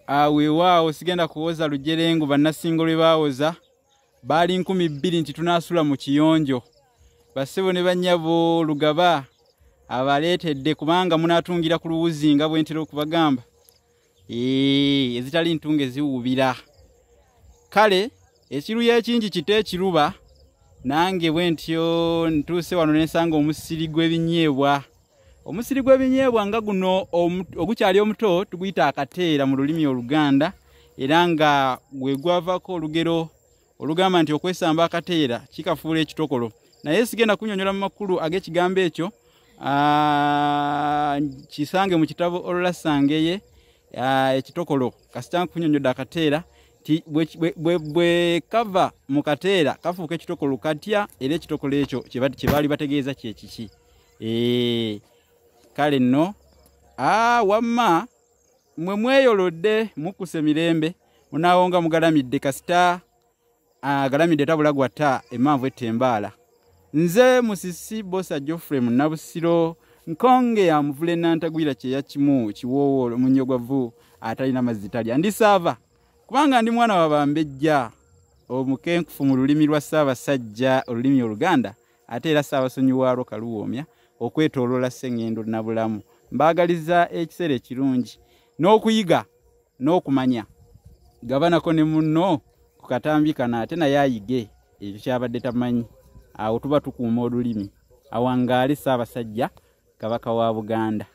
Weewaawo sigenda kuwoza lujerengo bannasingo lwe baawoza baali 2000 nti tunaasula mu kiyonjo. Bassebo ne bannyabo, Lugaba abaleetedde kubanga munaatungira ku luwuzi nga bwe ntera okubagamba. Ezitali ntunge ziwuubira. Kale ekiruyi ekingi kite ekiruba, nange bwe ntyo ntuuse wano ne nsanga omusiri gw'ebinyeebwa. Omusiri gw'ebinyeebwa nga guno ogukyali omuto tuguyita akateera mu lulimi Oluganda, era nga gwe gwavaako olugero olugamba nti okwesamba akateera kikafuula ekitokolo. Naye sigenda kunnyonnyola mu makulu ag'ekigambo ekyo, kisange mu kitabo Olulasangeye, ekitokolo. Kasita nkunnyonnyodde akateera nti bwe kava mu kateera kafuuka ekitokolo katya, era ekitokolo ekyo kye baali bategeeza kye kiki. Kale nno, wamma mwe mweyolodde mukkuse mirembe, munaawonga mugalamidde, kasita agalamidde tabula gwatta emmanvu etta embaala. Nze Musisi Bbosa Geoffrey Munnabusiro, nkonge ya muvule nantagwira kyeya kimu kiwoowo omunyogwavu atalina mazzi talya. Ndisaava kubanga ndi mwana wa bambejja omukenkufu mu lulimi lwa Ssaabasajja, olulimi Oluganda, ate era Ssaabasonyi waalwo Kaluwoomya okwetooloola Ssengendo Nabulamu. Mbaagaliza ekiseera ekirungi n'okuyiga n'okumanya. Gabanako ne munno ku katambi kano ate naye ayige ekyo ky'abadde tamanyi. Awo tuba tukuuma olulimi. Awangaale Ssaabasajja Kabaka wa Buganda.